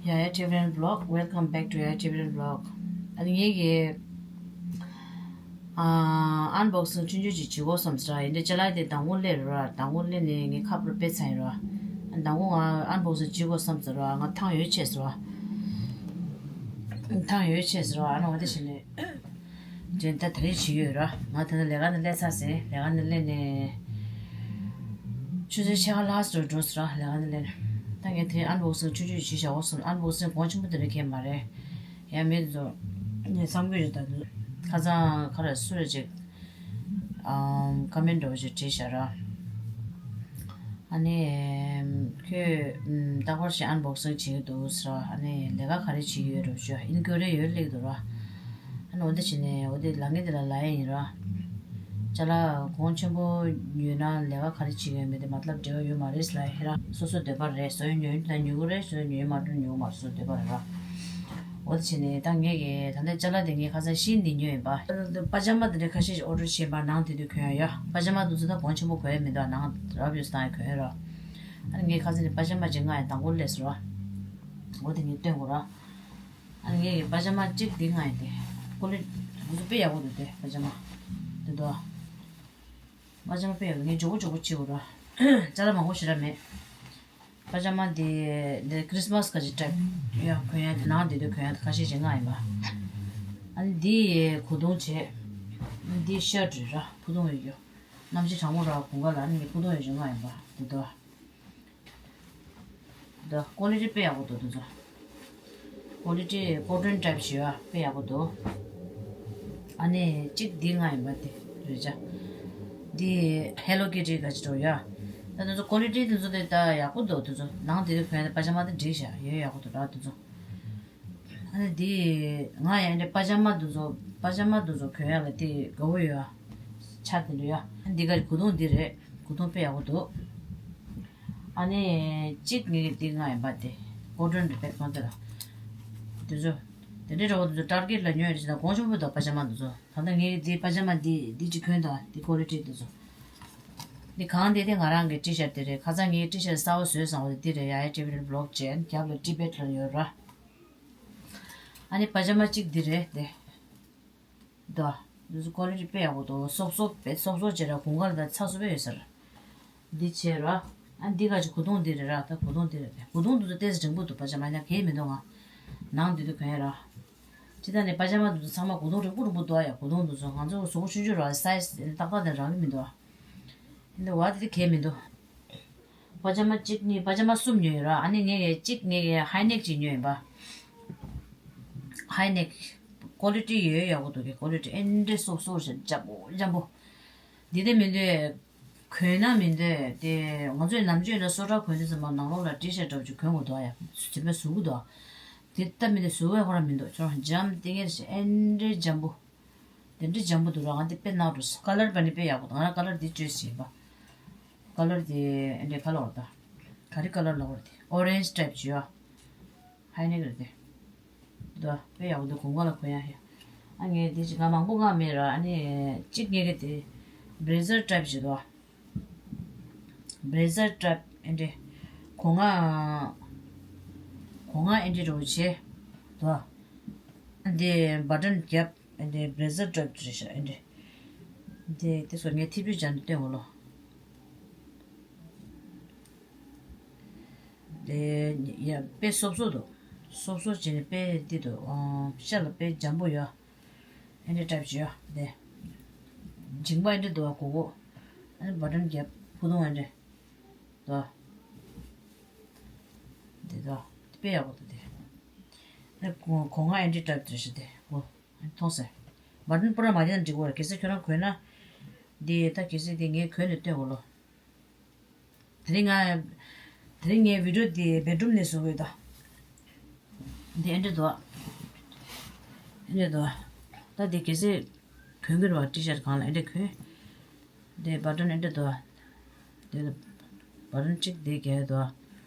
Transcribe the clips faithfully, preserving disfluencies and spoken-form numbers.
Yeah, yeah, Tibetan blog. Welcome back to yeah, Tibetan blog. ཨ་ནི་ངེད་ཀྱི་ཨ་ཨན་བོག་སིང་ཆུང་ཆུང་ཅིག་བྱེད་དགོས་བསམ་སོང་ར། ཡིན་དེ་ཅ་ལག་དེ་དང་པོ་སླེབས་ར། དང་པོ་སླེབས་ནས་ངས་ཁ་པར་དཔེ་ཚར་ཡིན་ར། དང་པོ་ང་ཨན་བོག་སིང་བྱེད་དགོས་བསམ་སོང་ར། ང་ཐང་ཡོད་ཆེ་སོང་ར། ཐང་ཡོད་ཆེ་སོང་ར། ཨ་ནི་འོ་དེ་བྱས་ནས། དེ་ད་དེ་རིང་བྱེད་ཡོད་ར། ང་ད་ལྟ་ལས་ཀ་ནས་སླེབས་ཚར་ཟིན། ལས་ཀ་ནས་སླེབས་ནས་ཆུ་ཚོད་ཕྱེད་ཀ་ལྷག་ཙམ་འགྲོ་སོང་ར། ལས་ཀ་ནས་སླེབས་ནས། ད་ངས་དེ་ཨན་བོག་སིང་ཆུང་ཆུང་བྱེད་བཞག་འོ་སོང་། ཨན་བོག་སིང་གོང་ཆེན་པོ་དེ་འདྲ་གང་ཡང་མ་རེད། ཡང་མེད་དུ་ངས་བསམ་གྱི་ཡོད། ད་དུ་ཁ་སང་ཁ་ར་སུ་རེ་ཅིག་ཨམ་ཀ་མེན་འདྲ་བོ་ཅིག་བྲིས་བཞག་ར། ཨ་ནི་ཁྱོད་ཨམ་རྟག་པར་ཞིག་ཨན་བོག་སིང་བྱེད་ཀྱི་འདུག་ཟེར་ར། ཨ་ནི་ལས་ཀ་ག་རེ་བྱེད་ཀྱི་ཡོད་འགྲོ་ཞུ། ཨིན་ཀོ་རེ་ཡོད་སླེབས་འདུག་ར། ཨ་ནི་འོ་འདི་བྱས་ནས་འོ་འདི་ལ་ངེད་འདི་ལ་ལ་ཡ་ཡིན་ར། ཅ་ལག་གོང་ཆེན་པོ་ཉོས་ན་ལས་ཀ་ག་རེ་བྱེད་ཀྱི་ཡོད་མེད་དེ་མ་ལབ་འབྲེལ་བ་ཡོད་མ་རེད་ལ། ཧེ་ར་སོ་སོ་འདོད་པ་རེད། སོ་ཡོད་ཉོས་ན་ཉོ་གི་རེད། སོ་ཡོད་ཉོས་མ་འགྲོ་ཉོ་གི་མ་རེད། སོ་སོ་འདོད་པ་རེད་ར། འོ་དེ་བྱས་ནས་ད་ངས་ཀྱི་ད་ལྟ་ཅ་ལག་དེ་ངས་ཁ་སང་ཤིན་ནས་ཉོས་ཡིན་པ། པ་ཇ་མ་དེ་འདྲ་ཁ་ཤས་ཤིག་ཨོ་ཌར་བྱས་པ་ནང་དེ་དུས་གོན་ཡ་ཡ། པ་ཇ་མ་དེ་ཚོ་ད་གོང་ཆེན་པོ་གོན་ཡ་མི་འདུག་ནང་རབ་ཡོད་ས་དང་ཡ་གོན་ཡ་ར། ཨ་ནི་ངས་ཁ་སང་ནས་པ་ཇ་མ་ཅིག་མངགས་ཡ་དང་པོ་སླེབས་སོང་ར། འོ་དེ་ངས་སྟོན་དགོས་ར། ཨ་ནི་ངས་ཀྱི་པ་ཇ་མ་གཅིག་འདི་མངགས་ཡིན་ཏེ། ཀོ་ལི་འདི་ཚོ་དཔེ་ཡག་པོ་འདུག་སྟེ་པ་ཇ་མ། འདི་འདུག་ཨ། པ་ཇ་མ་དཔེ་ཡག་པོ་ངས་མགྱོགས་པོ་མགྱོགས་པོ་བྱེད་དགོས་ར། ཅ་ལག་མང་པོ་ཞེ་དྲག་མེད། པ་ཇ་མ་འདི་འདི་ཁྲིས་མས་ག་ཅིག་སྤྲད་ཡ་གོན་ཡ་དེ་ནང་འདི་འདི་གོན་ཡ་ཁ་ཤས་ཅིག་མངགས་ཡིན་པ། ཨ་ནི་འདི་གོས་ཐུང་བྱས། འདི་ཤར་ཊི་རེད་ར། ཕུ་ཐུང་ཡོད་རྒྱུ། གནམ་གཤིས་གྲང་མོ་ར་དགུན་ཁ་ལ་ཨ་ནི་ཕུ་ཐུང་ཡོད་རྒྱུ་མངགས་ཡིན་པ་འདི་འདུག་ཨ། འདི་ཀོ་ལི་ཊི་དཔེ་ཡག་པོ་འདུག་འདི་ཚོ། ཀོ་ལི་ཊི་ཀོ་ཊོན་ཊའིབ་ཞིག་ཡོད་དཔེ་ཡག་པོ་འདུག་ཨ་ནི་གཅིག་འདི་མངགས་ཡིན་པ་དེ་རེད་ཅག་འདི་ཧེ་ལོ་ཀི་ཊི་ག་ཅིག་འགྲོ་ཡ། ད་འདི་ཚོ་ཀོ་ལི་ཊི་འདི་ཚོ་དེ་ད་ཡག་པོ་འདུག་འདི་ཚོ་ནང་དེ་དུས་གོན་ཡ་དེ་པ་ཇ་མ་དེ་འགྲིག་ཤག་ཡོད་ཡག་པོ་འདུག་ར་འདི་ཚོ། ཨ་ནི་འདི་ང་ཡང་འདི་པ་ཇ་མ་འདི་ཚོ་པ་ཇ་མ་འདི་ཚོ་གོན་ཡ་ལ་དེ་དགའ་བོ་ཡོད་ཨ། ཆ་དེ་འདྲ་ཡ། འདི་ག་གོས་ཐུང་འདི་རེད། གོས་ཐུང་དཔེ་ཡག་པོ་འདུག་ཨ་ནི་གཅིག་ངས་འདི་མངགས་ཡིན་པ་དེ་ཀོ་ཊོན་དེ་དཔེ་ཐོང་དེ་ལ། དེ་ཚོ་དེ་འདྲའི་འདྲ་བོ་དེ་ཚོ་ཊར་གེཊ་ལ་ཉོས་ཡོད་ཅེ་ན་གོང་ཆེན་པོ་འདུག་པ་ཇ་མ་འདི་ཚོ། ད་ལྟ་ངས་འདི་པ་ཇ་མ་འདི་འདི་གཅིག་གོན་དང་འདི་ཀོ་ལི་ཊི་འདི་ཚོ། འདི་གང་འདི་དེ་ང་རང་གི་ཊི་ཤར་ཊི་དེ་རེད། ཁ་སང་ངའི་ཊི་ཤར་ཊི་གསར་པ་བཟོས་སོང་བ་དེ་འདི་རེད། ཡ་ཡ་ཊི་བི་ཊི་བི་ལོག་ཅན་རྒྱབ་ལ་ཊི་བེཊ་ལ་ཡོད་ར། ཨ་ནི་པ་ཇ་མ་གཅིག་འདི་རེད་དེ། འདུག་ཨ། འདི་ཚོ་ཀོ་ལི་ཊི་དཔེ་ཡག་པོ་འདུག་སོབ་སོབ་དཔེ་སོབ་སོབ་བྱས་ར་དགུན་ཁ་ལ་ད་ཚ་སོབ་དཔེ་ཡོད་ཟེར། འདི་བྱས་ར། ཨ་འདི་ག་ཅིག་གོས་ཐུང་འདི་རེད་ར། ད་གོས་ཐུང་འདི་རེད་དེ། གོས་ཐུང་འདི་ཚོ་ཏོག་ཙམ་རིང་པོ་འདུག་པ་ཇ་མ་ཡང་གལ་མི་འདུག་ང་ནང་འདི་དུས་གོན་ཡ་ར། ཅི་ད་ནས་པ་ཇ་མ་འདི་ཚོ་ཚང་མ་གོས་ཐུང་རིང་པོ་རིང་པོ་འདུག་ཨ་ཡ། གོས་ཐུང་འདི་ཚོ་ང་ཚོ་གཟུགས་པོ་ཆུང་ཆུང་ར་སའི་ཛི་ཏག་ཏག་དེ་རག་གི་མི་འདུག་ཨ། འདི་བ་དེ་དེ་གལ་མི་འདུག་པ་ཇ་མ་གཅིག་གཉིས་པ་ཇ་མ་གསུམ་ཉོས་ཡོད་ར། ཨ་ནི་ངས་ཀྱི་གཅིག་ངས་ཀྱི་ཧའི་ནེག་ཅིག་ཉོས་ཡིན་པ། ཧའི་ནེག་ཀོ་ལི་ཊི་ཡོད་ཡག་པོ་འདུག་གི་ཀོ་ལི་ཊི་ཨེ་འདྲའི་སོབ་སོབ་ཞིག་འཇམ་པོ་འཇམ་པོ། འདི་དེ་མི་འདོད། གོན་ན་མི་འདོད་དེ་ང་ཚོས་ནམ་རྒྱུན་ལ་སོ་ཊར་གོན་དུས་ཙམ་པ་ནང་ལོགས་ལ་ཊི་ཤར་ཊི་འདྲ་པོ་ཅིག་གོན་དགོས་འདུག་ཡ། དེ་པས་ཟུག་གི་འདུག་དེ་ལྟ་མི་འདོད་ཟུག་པའི་ཁོ་རང་མི་འདུག་ཁྱོད་རང་འཇམ་ཏིང་ངེ་ཞིག་ཨེ་འདྲའི་འཇམ་པོ། དེ་འདྲའི་འཇམ་པོ་འདུག་ར། ང་འདི་དཔེ་ནག་འགྲོ་སོང་། ཀ་ལར་པ་ནི་དཔེ་ཡག་པོ་འདུག་ང་རང་ཀ་ལར་འདི་བཅོས་ཟིན་པ། ཀ་ལར་འདི་ཨེ་འདྲའི་ཁ་ལོ་བར་ད། ག་རེ་ཀ་ལར་ལ་བར་འདི་ཨོ་རེན་ཇི་ཊའིབ་ཅིག་ཡོད། ཧའི་ནེག་རེད་དེ། འདི་དཔེ་ཡག་པོ་འདུག་དགུན་ཁ་ལ་གོན་ཡ་ཧེ། ཨ་ངས་འདི་ཅིག་ང་མང་པོ་མངགས་མེད་ར། ཨ་ནི་གཅིག་ངས་གི་དེ་བྷི་ལེ་ཛར་ཊའིབ་ཅིག་འདུག་བྷི་ལེ་ཛར་ཊའིབ་ཨེ་འདྲའི། གོང་ང་གོང་ང་ཨེ་འདྲའི་རོ་བྱེད་འདུག་འདི་བ་ཊན་རྒྱབ། ཨེ་འདྲའི་བྷི་ལེ་ཛར་ཊའིབ་རེད་ཤག་ཨེ་འདྲའི། འདི་དེ་སོ་ངས་ཐིབས་ཆུ་སྦྱར་ནས་སྟོན་གོ་ལོ། དེ་ཡ་དཔེ་སོབ་སོབ་འདུག་སོབ་སོབ་བྱས་ནས་དཔེ་འདི་འདུག་ཨང་ཤ་ལ་དཔེ་འཇམ་པོ་ཡོད། ཨེ་འདྲའི་ཊའིབ་ཅིག་ཡོད་དེ། མཇིང་པ་ཨེ་འདྲའི་འདུག་ག་གོ་གོ། ཨ་ནི་བ་ཊན་རྒྱབ་ཕུ་ཐུང་ཨེ་འདྲའི། འདུག་ག་དེ་འདུག་ག་དཔེ་ཡག་པོ་འདུག་དེ། ཨ་གོང་གོང་ང་ཨེ་འདྲའི་ཊའིབ་དེ་ཤི་དེ་གོ། མཐོང་སོང་། བ་ཊན་པུ་ར་མ་བརྒྱབ་ན་འགྲིག་གི་རེད། གལ་སྲིད་ཁྱོད་རང་གོན་ན། འདི་ད་གལ་སྲིད་འདི་ངས་གོན་ནས་སྟོན་གོ་ལོ། དེ་རིང་ང་དེ་རིང་ངའི་བི་ཌིའོ་འདི་བེད་རུམ་ནས་བཟོ་གི་ཡོད་ད། འདི་ཨེ་འདྲ་འདུག་ཨེ་འདྲ་འདུག་ད་འདི་གལ་སྲིད་གོན་གི་རེད་བ། ཊི་ཤར་ཊི་གང་ལ་ཨེ་འདྲ་གོན། འདི་བ་ཊན་ཨེ་འདྲ་འདུག་འདི་བ་ཊན་གཅིག་འདི་གས་འདུག་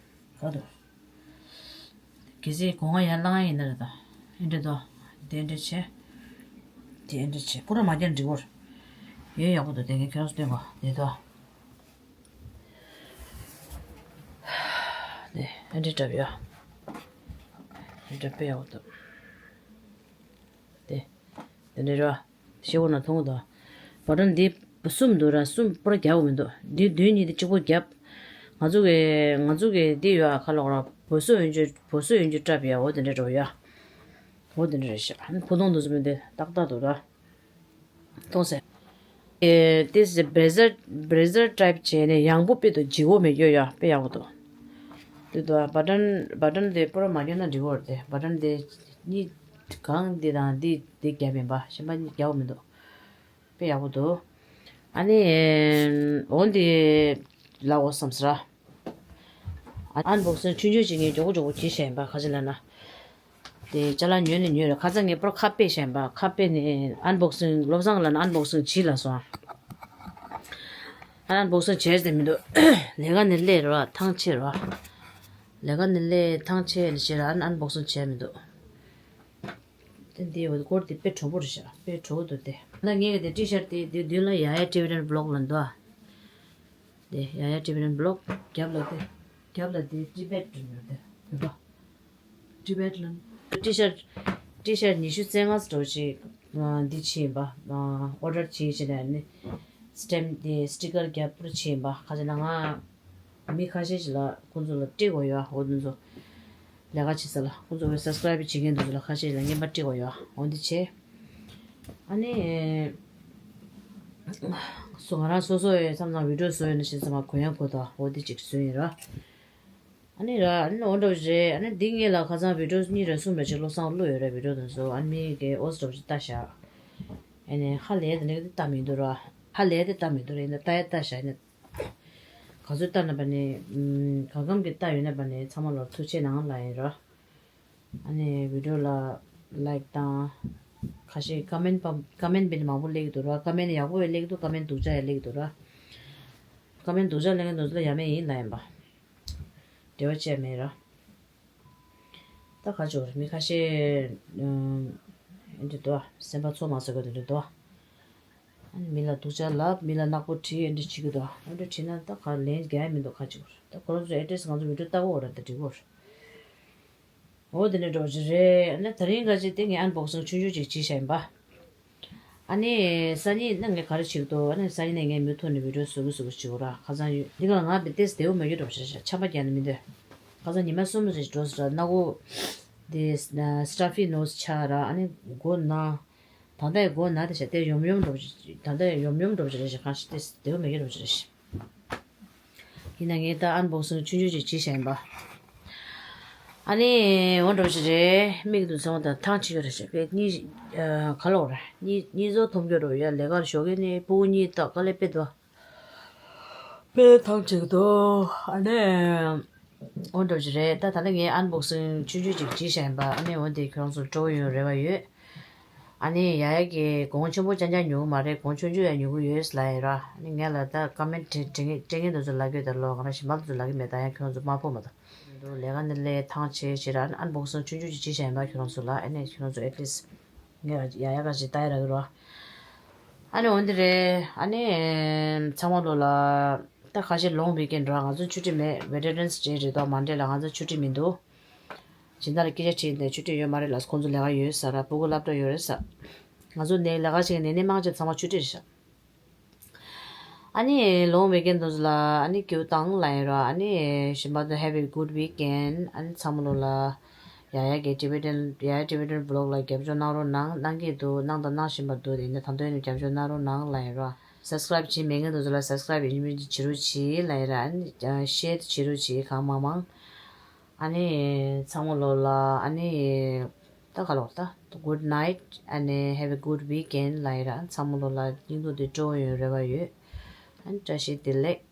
ག་འདུག་གལ་སྲིད་གོང་ང་ཡར་བསླང་ཡ་ཡིན་ན་རེད་ད། ཨེ་འདྲ་འདུག་དེ་ཨེ་འདྲ་བྱས། དེ་ཨེ་འདྲ་བྱས། པུ་ར་མ་བརྒྱབ་འགྲིག་གི་རེད། ཡོད་ཡག་པོ་འདུག་དེ་ངས་ཁྱོད་རང་ཚོ་སྟོན་གོ་དེ་འདུག་དེ་ཨེ་འདྲ་འདྲ་པོ་ཡོད། འདྲ་དཔེ་ཡག་པོ་འདུག་དེ། དེ་འདྲ་རེད་བ། ཞེ་པོ་ན་མཐོང་གི་འདུག་བ་ཊན་འདི་གསུམ་འདུག་ར། གསུམ་པོ་ར་རྒྱག་དགོས་མི་འདུག་འདི་བདུན་གཉིས་དེ་གཅིག་པོ་རྒྱབ། ང་ཚོ་གི་ང་ཚོ་གི་འདི་ཡོད་ཨ། ཁ་ལོག་ར། བོད་སོ་ཡོན་ཅུ་བོད་སོ་ཡོན་ཅུ་སྲབ་ཡ། འོ་དེ་འདྲ་འགྲོ་ཡ། འོ་དེ་འདྲ་རེད་ཤག་ཕུ་ཐུང་འདུག་ཟེར་མི་འདི་ཏག་ཏག་འདུག་ར། མཐོང་སོང་། ཨེ། ཏིས་བྷེ་ཟར་བྷེ་ཟར་ཊའིབ་བྱས་ནས་ཡང་པོ་དཔེ་འདུག་ལྗིད་པོ་མེད་རྒྱུ་ཡ། དཔེ་ཡག་པོ་འདུག་དེ་འདུག་བ་ཊན་བ་ཊན་དེ་པོ་ར་མ་ཉོས་ན་འགྲིག་གི་རེད་དེ། བ་ཊན་དེ་གཉིས་གང་འདི་དང་འདི་འདི་རྒྱབ་ཡིན་པ། གཞན་པ་གཉིས་རྒྱབ་མི་འདུག་དཔེ་ཡག་པོ་འདུག་ཨ་ནི་འོ་འདི་ལབ་དགོས་བསམ་སོང་ར། ཨན་བོག་སིང་ཆུང་ཆུང་ཅིག་ངས་མགྱོགས་པོ་མགྱོགས་པོ་བྱས་བཞག་ཡིན་པ། ག་ཅི་ལབ་ན། དེ་ཅ་ལག་ཉོས་ནས་ཉོས་རེད། ཁ་སང་ངས་པར་ཁ་ཕྱེ་བཞག་ཡིན་པ། ཁ་ཕྱེ་ནས་ཨན་བོག་སིང་བློ་བཟང་ལགས་ནས་ཨན་བོག་སིང་བྱེད་ལབ་སོང་། ཨན་བོག་སིང་བྱས་ཟེར་མི་འདུག་ལས་ཀ་ནས་སླེབས་རེད་བ། ཐང་ཆད་རེད་བ། ལས་ཀ་ནས་སླེབས་ཐང་ཆད་ནས་བྱས་ར། ཨན་ཨན་བོག་སིང་བྱས་མི་འདུག་དེ་འདི་འོ་སྐོར་དེ་དཔེ་གྲུང་པོ་རེད་ཤག་དཔེ་གྲུང་པོ་འདུག་དེ། ད་ངས་གི་དེ་ཊི་ཤར་ཊི་དེ་དེ་མདུན་ལ་ཡ་ཡ་ཊི་བི་ཊི་བི་ལོག་ལབ་འདུག་ཨ། དེ་ཡ་ཡ་ཊི་བི་ཊི་བི་ལོག་རྒྱབ་ལ་དེ། རྒྱབ་ལ་དེ་ཊི་བེཊ་འདྲ་ཡོད་དེ། ཡོད་པ། ཊི་བེཊ་ལ། ཊི་ཤར་ཊི་ཤར་ཉི་ཤུ་རྩ་ལྔ་འདྲ་བོ་ཞིག་འདི་ཕྱིན་པ། ཨོ་ཌར་བྱས་བྱས་ནས་ནི་སི་ཊེམ་པ་དེ་སི་ཊི་ཀར་རྒྱབ་པར་ཕྱིན་པ། ཁ་ཅིག་ན་ང་མི་ཁ་ཤས་ཤིག་ལ་ཁོང་ཚོ་ལ་སྤྲད་དགོས་ཡོད་ཨ། འོ་དེ་ཚོ་ལས་ཀ་བྱེད་ས་ལ་ཁོང་ཚོ་གི་སབ་སི་ཀ་རའིབ་བྱེད་མཁན་དེ་ཚོ་ལ་ཁ་ཤས་ལ་རྔན་པ་སྤྲད་དགོས་ཡོད་ཨ། འོ་འདི་བྱས། ཨ་ནི། སོ་ང་རང་སོ་སོ་ཡི་མཚམས་མཚམས་བི་ཌི་ཡོ་བཟོ་ཡོད་ན་ཞེས་ཚང་མ་གུ་ཡངས་གོ་དང་འོ་དེ་ཅིག་བཟོས་ཡིན་ར། ཨ་ནི་ར་ཨ་ནི་འོ་འདྲ་བོ་རེད། ཨ་ནི་འདི་ངེད་ལ་ཁ་སང་བི་ཌི་ཡོ་གཉིས་རེ་གསུམ་རེ་ཅིག་བློ་བཟང་བླུགས་ཡོད་རེད། བི་ཌི་ཡོ་དེ་ཚོ་ཨ་ནི་མི་གི་ཨོ་ཙི་འདྲ་བོ་ཅིག་ལྟ་ཤག་ཨ་ནི་ཧ་ལས་དེ་འདྲ་གི་ལྟ་མི་འདུག་ར། ཧ་ལས་དེ་ལྟ་མི་འདུག་ར། ཡིན་ན་ལྟ་ཡ་ལྟ་ཤག་ཡིན་ན། ག་ཚོད་ལྟ་ན་པ་ནི། ཨམ། གང་འཚམ་གྱི་ལྟ་ཡོད་ན་པ་ནི་ཚང་མ་ལ་ཐུགས་རྗེ་གནང་ལབ་ཡིན་ར། ཨ་ནི་བི་ཌི་ཡོ་ལ་ལའིཀ་དང་། ཁ་ཤས་ཀ་མེན་པ་ཀ་མེན་བི་ནི་མང་པོ་སླེབས་ཀྱི་འདུག་ར། ཀ་མེན་ཡག་པོ་ཡང་སླེབས་ཀྱི་འདུག་ཀ་མེན་སྡུག་ཅག་ཡང་སླེབས་ཀྱི་འདུག་ར། ཀ་མེན་སྡུག་ཅག་སླེབས་མཁན་དེ་ཚོ་ལ་ཡ་མེད་ཡིན་ལབ་ཡིན་པ། འབྲེལ་བ་བཅད་མེད་ར། ད་ག་ཅིག་རེད། མི་ཁ་ཤས་ཨ་འདི་འདུག་ཨ། སེམས་པ་ཚོ་མ་ཟེར་གི་འདི་འདུག་ཨ། ཨ་ནི་མི་ལ་སྡུག་ཅག་ལབ། མི་ལ་ནག་པོ་བྲིས། ཨ་འདྲ་བྱེད་ཀྱི་འདུག་ཨ། ཨ་འདྲ་བྲིས་ན་ད་ག་ལན་རྒྱག་ཡ་མི་འདུག་ག་ཅིག་རེད། ད་ཁོ་རང་ཚོའི་ཨེ་ཌི་རེ་སི་ང་ཚོ་བི་ཌི་ཡོ་ལྟ་གི་ཡོད་རེད། ད་འགྲིག་གི་རེད། འོ་དེ་འདྲ་འདྲ་བོ་ཅིག་རེད། ཨ་ནི་དེ་རིང་ག་ཅིག་དེ་ངས་ཨན་བོག་སིང་ཆུང་ཆུང་ཅིག་བྱས་བཞག་ཡིན་པ། ཨ་ནི་སང་ཉིན་ནི་ངས་ག་རེ་བྱེད་ཀྱི་འདུག་ཨ་ནི་སང་ཉིན་ནས་ངས་མུ་མཐུད་ནས་བི་ཌི་ཡོ་བཟོ་གི་བཟོ་གི་བྱེད་དགོས་ར། ཁ་སང་ཡོད་འདི་ག་ང་བི་ཏེས་བདེ་པོ་མེད་རྒྱུ་འདྲ་བོ་ཞིག་རེད་ཤག་ཆམ་པ་བརྒྱབ་ནས་མི་འདོད། ཁ་སང་ཉི་མ་གསུམ་རེ་འགྲོ་སོང་ར། སྣ་སྒོ་དེ་སི་ཊ་ཕི་ནོ་སི་ཆགས་ར། ཨ་ནི་མགོ་ན། ད་ལྟ་ཡང་མགོ་ན་དེ་ཤག་དེ་ཡོམ་ཡོམ་འདྲ་བོ་ཞིག་ད་ལྟ་ཡང་ཡོམ་ཡོམ་འདྲ་བོ་ཞིག་རེད་ཤག་གང་ཞིག་ཏེས་བདེ་པོ་མེད་རྒྱུ་འདྲ་བོ་ཞིག་རེད་ཤག་ཡིན་ན་ངས་ད་ཨན་བོག་སིང་ཆུང་ཆུང་ཅིག་བྱས་བཞག་ཡིན་པ། ཨ་ནི་འོ་འདྲ་བོ་ཞིག་རེད། མིག་ཏུ་བཟང་བ་དང་ཐང་ཆད་ཡོད་རེད་ཤག་དཔེ་གཉིད་ཨ་ག་ལོག་རེད། གཉིད་གཉིད་ཚོར་ཐོབ་རྒྱུ་འདྲ་བོ་ཡ། ལས་ཀར་ཞོགས་ཀས་ནི་སྤུ་གུ་གཉིས་ཏག་དཀའ་ལས་དཔེ་འདུག་དཔེ་ཐང་ཆད་འདུག་ཨ་ནི་འོ་འདྲ་བོ་ཞིག་རེད། ད་ད་ལྟ་ངས་ཨན་བོག་སིང་ཆུང་ཆུང་ཅིག་བྱས་བཞག་ཡིན་པ། ཨ་ནི་འོ་དེ་ཁྱོད་རང་ཚོར་སྤྲོ་པོ་ཡོང་རེ་བ་ཡོད། ཨ་ནི་ཡ་ཡ་གིས་གོང་ཆེན་པོ་རྐྱང་རྐྱང་ཉོ་གི་མ་རེད། གོང་ཆུང་ཆུང་ཡང་ཉོ་གི་ཡོད་ལབ་ཡིན་ར། ཨ་ནི་ངས་ལ་ད་ཀ་མེན་སྤྲད་སྤྲད་མཁན་དེ་ཚོ་ལབ་ཀྱི་ཡོད་ད། ལོ་ང་རང་གཞན་པ་དེ་ཚོ་ལབ་ཀྱི་མེད། ད་ཡང་ཁྱོད་ཚོ་མ་ཕོག་མ་གཏོགས། འདུག་ལས་ཀ་ནི་ལས་ཐང་ཆད་བྱེད་ར། ཨན་བོག་སིང་ཆུང་ཆུང་ཅིག་བྱས་བཞག་ཡིན་པ་ཁྱོད་རང་ཚོ་ལ། ཨ་ནི་ཁྱོད་རང་ཚོ་ཨེ་ཊི་ལིསི་ངས་ཡ་ཡ་ག་ཞིག་ལྟ་ཡ་རག་གི་ར། ཨ་ནི་འོ་འདི་རེད། ཨ་ནི་ཚང་མ་ལོ་ལ་ད་ཁ་ཤས་ལོང་ཝི་ཀེན་ར། ང་ཚོ་ཆུ་ཊི་མེད། ཝེ་ཊེ་རན་སི་ཌེ་རེད་དོ། མན་ཌེ་ལ་ང་ཚོ་ཆུ་ཊི་མི་འདུག་སྦྱིན་བདག་ལ་སྐད་ཆ་དྲིས་ནས་ཆུ་ཊི་ཡོད་མ་རེད་ལབ། ཁོང་ཚོ་ལས་ཀ་ཡོད་ཟེར་ར། སྤུ་གུ་སློབ་གྲྭ་ཡོད་རེད་ཟེར། ང་ཚོ་ནས་ལས་ཀ་བྱེད་མཁན་ནད་ནས་མང་ཆེ་ཚང་མ་ཆུ་ཊི་རེད་ཤག་ཨ་ནི་ལོང་ཝི་ཀེན་དེ་ཚོ་ལ་ཨ་ནི་སྐྱིད་པོ་བཏང་ལབ་ཡིན་ར། ཨ་ནི་གཞན་པ་དེ་have a good weekend། ཨ་ནི་ཚང་མ་ལོ་ལ་ཡ་ཡ་གི་ཊི་བི་ཊན་ཡ་ཡ་ཊི་བི་ཊན་བི་ལོག་ལ་རྒྱབ་སྐྱོར་གནང་རོགས་གནང་། གནང་གི་འདུག་གནང་དང་གནང་བཞིན་པ་འདུག་དེ་ཡིན་ན་ད་དུང་ཡིན་ན་རྒྱབ་སྐྱོར་གནང་རོགས་གནང་ལབ་ཡིན་ར། སབ་སི་ཀ་རའིབ་བྱེད་མེད་མཁན་དེ་ཚོ་ལ་སབ་སི་ཀ་རའིབ་ཡིན་མིན་བྱེད་རོགས་གྱིས་ལབ་ཡིན་ར། ཨ་ནི་ཤེར་བྱེད་རོགས་གྱིས་གང་མང་མང་། ཨ་ནི་ཚང་མ་ལོ་ལ་ཨ་ནི་ད་ག་ལོག་ད་good night and have a good weekend ལབ་ཡིན་ར། ཚང་མ་ལོ་ལ་སྙིང་སྡུག་དེ་སྤྲོ་བོ་ཡོང་རེ་བ་ཡོད། ཨ་ནི་བཀྲ་ཤིས་བདེ་ལེགས།